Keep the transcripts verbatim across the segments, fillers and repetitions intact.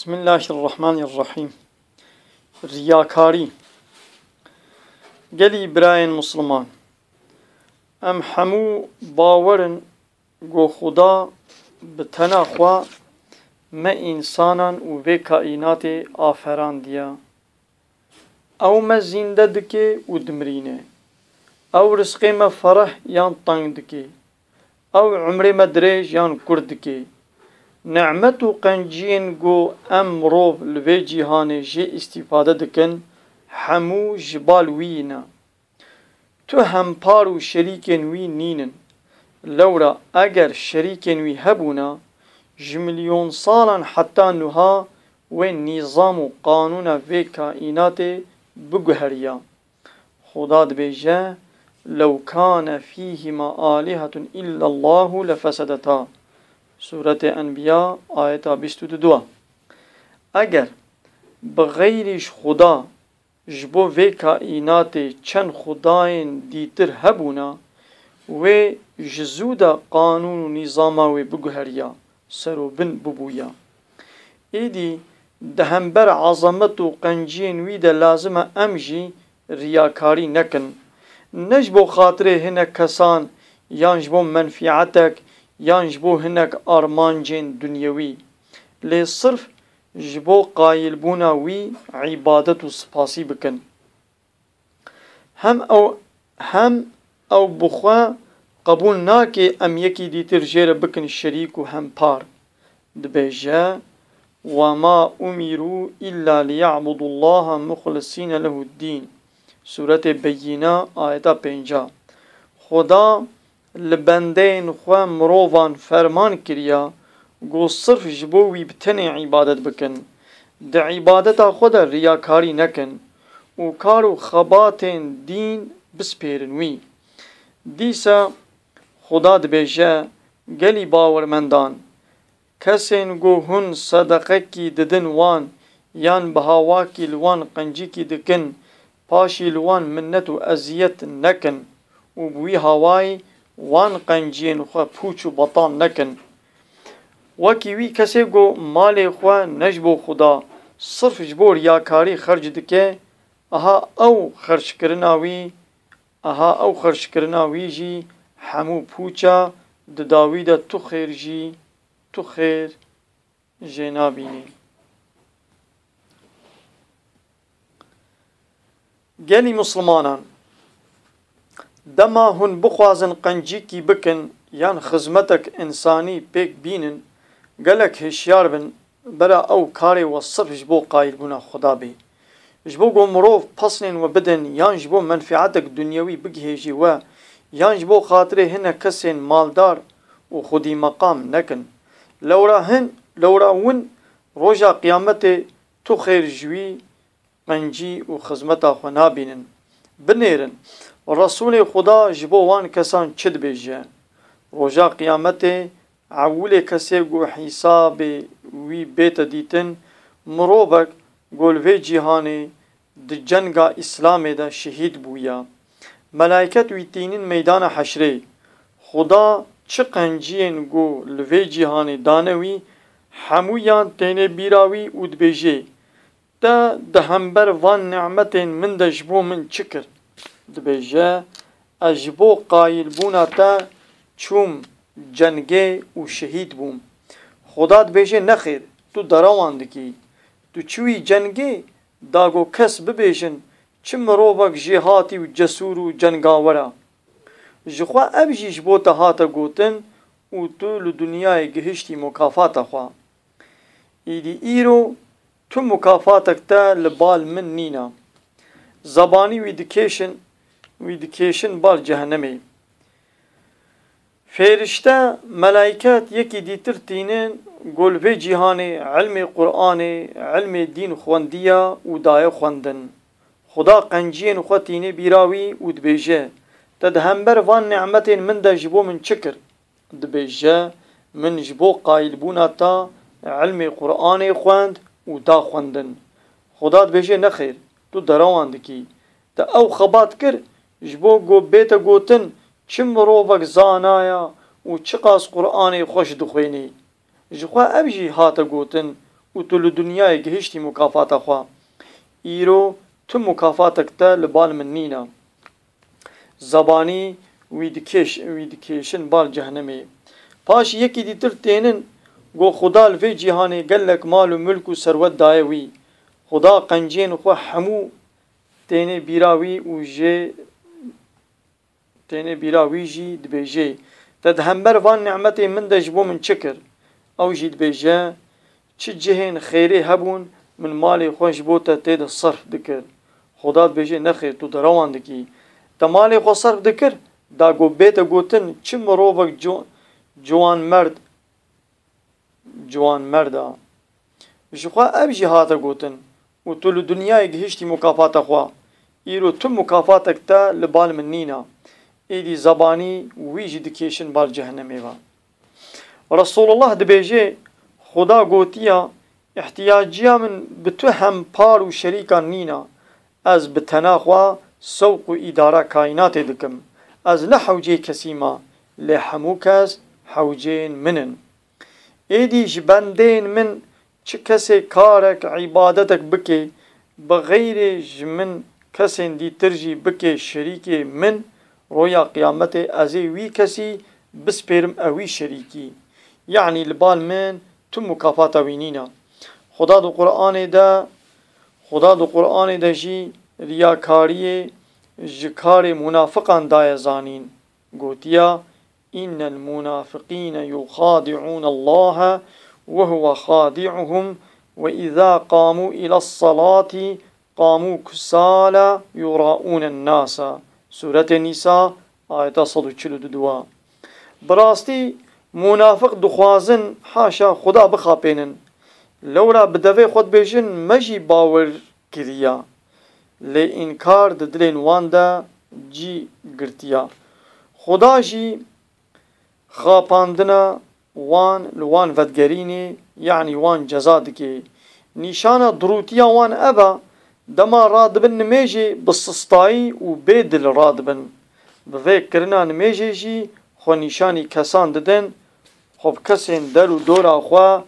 Bismillahirrahmanirrahîm. Riyakarî. Gelî birayên Misliman, em hemû bawer in ku Xuda bi tena xwe me însanan û vê kaînatê aferandiya. Ew me zînde dike û dimirîne. Ew rizqê me fereh yan teng dike. Ew umrê me dirêj yan kurt dike. Nîmet û qenciyên ku em mirov li vê cîhanê jê îstîfade dikin, hemû ji bal wî ne. Tu hempar û şerîkên wî nînin. Lewra eger şerîkên wî hebûna, ji milyon salan heta nuha wê nîzam û qanûna vê kaînatê biguheriya. Xuda dibêje, "Lew kane fîhîma alihetun illallahu lefesedeta." Sûretê Enbiya, ayeta bîst û du. Eger bi xeyrî ji Xuda ji bo vê kaînatê çend xudayên dîtir hebûna, wê ji zû de qanûn û nîzama wê biguheriya, serobin bibûya. Êdî di hember ezamet û qenciyên wî de lazim e em jî riyakarî nekin. Ne ji bo xatirê hinek kesan yan ji bo menfîetek yan ji bo hinek armancên dunyewî. Lê sirf ji bo qayilbûna wî îbadet û spasî bikin. Hem ew, hem ew bi xwe qebûl nake em yekî dîtir jê re bikin şerîk û hempar. Dibêje, "Wema umiru illa liye'budullaha muxlisîne lehu'd-dîn." Sûretê Beyîne, ayeta pêncî. Xuda li bendeyên xwe mirovan ferman kiriya ku sirf ji bo wî bi tenê îbadet bikin. Di îbadeta xwe de riyakarî nekin û kar û xebatên dîn bispêrin wî. Dîsa Xuda dibêje, Gelî bawermendan, kesên ku hûn sedeqekî didin wan, yan bi hawakî li wan qencîkî dikin, paşî li wan minnet û eziyet nekin û bi wî hawayî wan qenciyên xwe pûç û betal nekin. Wekî wî kesê ku malê xwe ne ji bo Xuda, sirf ji bo riyakarî xerc dike, aha ew xerckirina wî, aha ew xerckirina wî jî hemû pûç e, di dawî de tu xêr jî, tu xêr jê nabînî. Gelî Mislimanan, dema hûn bixwazin qencîkî bikin yan xizmetek însanî pêk bînin, gelek hişyar bin, bera ew karê we sirf ji bo qayilbûna Xuda bê. Ji bo ku mirov pesnên we bidin yan ji bo menfîetek dunyewî bigihêjî we, yan ji bo xatirê hinek kesên maldar û xwedî meqam nekin. Lewra hin, lewra win roja qiyametê tu xêr ji wî qencî û xizmeta xwe nabînin. Binêrin, Resûlê Xuda ji bo wan kesan çi dibêje? Roja qiyametê, ewilê kesê ku hîsabê wî bête dîtin, mirovek ku li vê cîhanê di cenga Îslamê de şehîd bûya. Melayket wî tînin meydana heşrê. Xuda çi qenciyên ku li vê cîhanê dane wî, hemûyan têne bîra wî û dibêjê, Te di hember van nîmetên min de ji bo min çi kir? Dibêje, Ez ji bo qayilbûna te çûm cengê û şehîd bûm. Xuda dibêje, Nexêr, tu derewan dikî. Tu çûyî cengê, da ku kes bibêjin, Çi mirovek jêhatî û cesûr û cengawer e. Ji xwe ev jî ji bo te hate gotin û tu li dinyayê gihiştî mukafata xwe. Îdî îro tu mukafatek te li bal min nîne. Zebanî wî dikêşin, wî dikêşin bal cehenemê. Fêrişte, melayket yekî dîtir tînin ku li vê cîhanê ilmê Qur'anê, ilmê dîn xwendiya û daye xwendin. Xuda qenciyên xwe tîne bîra wî û dibêje, Te di hember van nîmetên min de ji bo min çi kir? Dibêje, Min ji bo qayilbûna te ilmê Qur'anê xwend û da xwendin. Xuda dibêje, Nexêr, tu derewan dikî. Te ew xebat kir, ji bo ku bête gotin, Çi mirovek zana ye û çiqas Qur'anê xweş dixwênî. Ji xwe ev jî hate gotin û tu li dinyayê gihiştî mukafata xwe. Îro tu mukafatek te li bal min nîne. Zebanî wî dikêş-, wî dikêşin bal cehennemê. Paş yekî dîtir tênin, go Xuda li vê cîhanê gelek mal û milk û serwet daye wî. Xuda qenciyên xwe hemû tênê bîra wî û jê tênê bîra wî jî dibêjê, te di hember van nîmetê min de ji bo min çi kir? Ew jî dibêje, çi cihên xêrê hebûn, min malê xwe ji bo te tê de serf dikir. Xuda dibêje, nexêr, tu derewan dikî. Te malê xwe serf dikir, da ku bête gotin, çi mirovek ci-, ciwanmerd, ciwanmerda. Ji xwe ev jî hate gotin, û tu li dinyayê gihiştî mukafata xwe. Îro tu mukafatek te li bal min nîne. Êdî zebanî wî jî dikêşin bal cehennemê ve. Resulullah dibêje, Xuda gotiya, îhtiyaciya min bi tu hem par û şerîkan nîne. Ez bi tena xwe sewq û îdara kaînatê dikim. Ez ne hewceyê kesî me, lê hemû kes hewceyên min in. Êdî ji bendeyên min çi kesê karek, îbadetek bike, bi xeyrê ji min kesên dîtir jî bike şerîkê min, roya qiyametê ez ê wî kesî bispêrim ewî şerîkî. Yanî li bal min tu mukafata wî nîne. Xuda di Qur'anê de, Xuda di Qur'anê de jî riyakariyê ji karê munafiqan daye zanîn. Gotiya, إن المنافقين يخادعون الله وهو خادعهم وإذا قاموا إلى الصلاة قاموا كسالى يراءون الناس. Sûretê Nîsa, ayeta sed û çil û du. Bi rastî, munafiq dixwazin haşa Xuda bixapênin. Lewra bi devê xwe dibêjin, me jî bawer kiriya. Lê înkar di dilên wan de cî girtiya. Xuda jî xapandina wan li wan vedigerînê, yanî wan ceza dike. Nîşana dirûtiya wan ev e, dema radibin nimêjê bi sistayî û bê dil radibin. Bi vê kirina nimêjê jî xwe nîşanî kesan didin, xwe bi kesên der û dora xwe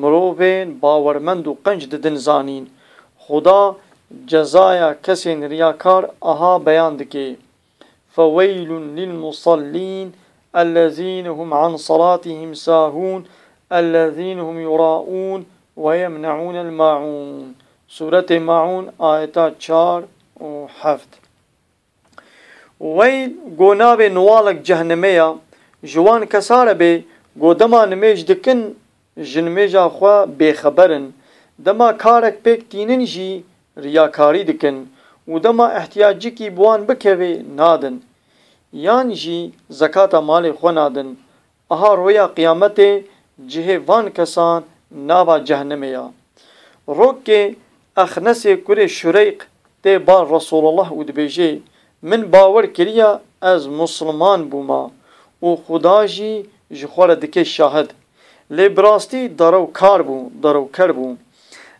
mirovên bawermend û qenc didin zanîn. Xuda cezaya kesên riyakar aha beyan dike. فويل للمصلين الذين هم عن صلاتهم ساهون الذين هم يراءون ويمنعون الماعون. Sûretê Maûn, ayeta çar û heft. Weyl, go navê niwalek cehnemê ya, ji wan kesa re bê, go dema nimêj dikin, ji nimêja xwe bêxeber in. Dema karek pêk tînin jî riyakarî dikin û dema ihtiyacikî bi wan bikeve, nadin. Yan jî zekata malê xwe nadin. Aha roya qiyametê cihê van kesan nava cehnemê ya. Rokê Exnesê kurê Şureyq tê bar Resulullah û dibêje, Min bawer kiriya ez Musliman bûma û Xuda jî ji xwe re dike şahid. Lê bi rastî derewkar bû, derewker bû.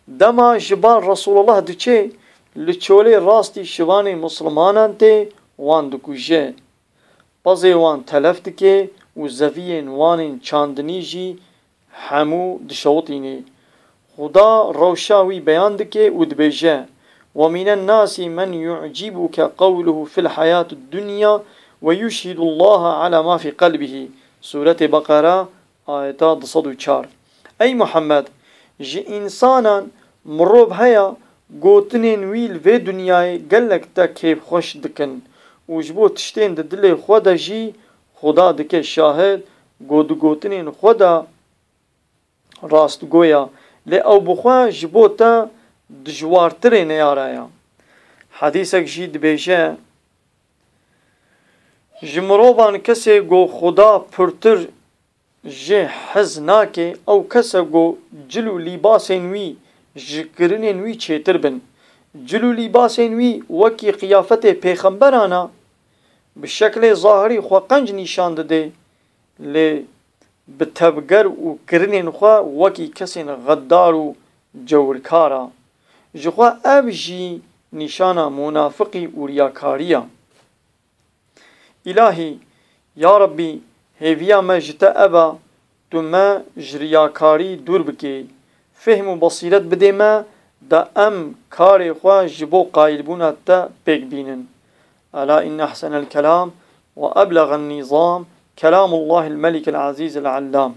Dema ji bar Resulullah diçe, li çolê rastî şivanê Muslimanan tê, wan dikuje. Pezê wan telef dike û zeviyên wan ên çandinî jî hemû dişewitînê. Xuda rewşa wî beyan dike û dibêje, وَمِنَ النَّاسِ مَنْ يُعْجِبُكَ قَوْلُهُ فِي الْحَيَاةِ الدُّنْيَا وَيُشْهِدُ اللَّهَ عَلَى مَا فِي قَلْبِهِ. Sûretê Beqera, ayeta du sed û çar. Ey Muhammed, ji însanan mirov heye, gotinên wî li vê dinyayê gelek te kêfxweş dikin û ji bo tiştên di dilê xwe de jî Xuda dike şahid, go di gotinên xwe de rastgo ya, lê ew bi xwe ji bo te dijwartirê neyara ya. Hedîsek jî dibêje, Ji mirovan kesê go Xuda pirtir ji hez nake, ew kes e ku cil û lîbasên wî ji kirinên wî çêtir bin. Cil û lîbasên wî wekî qiyafetê pêxemberan e, bi şeklê zahirî xwe qenc nîşan dide, lê bi tevger û kirinên xwe wekî kesên xeddar û cewirkar e. Ji xwe ev jî nîşana munafiqî û riyakarî ye. Îlahî, ya Rebbî, hêviya me ji te ev e, tu me ji riyakarî dûr bikî. fêhm û basîret bidê me, da em karê xwe ji bo qayilbûna te pêk bînin. Ela inne ehsenel kelam ve eblegan nîzam, kelamullahil melikil azîzil allam.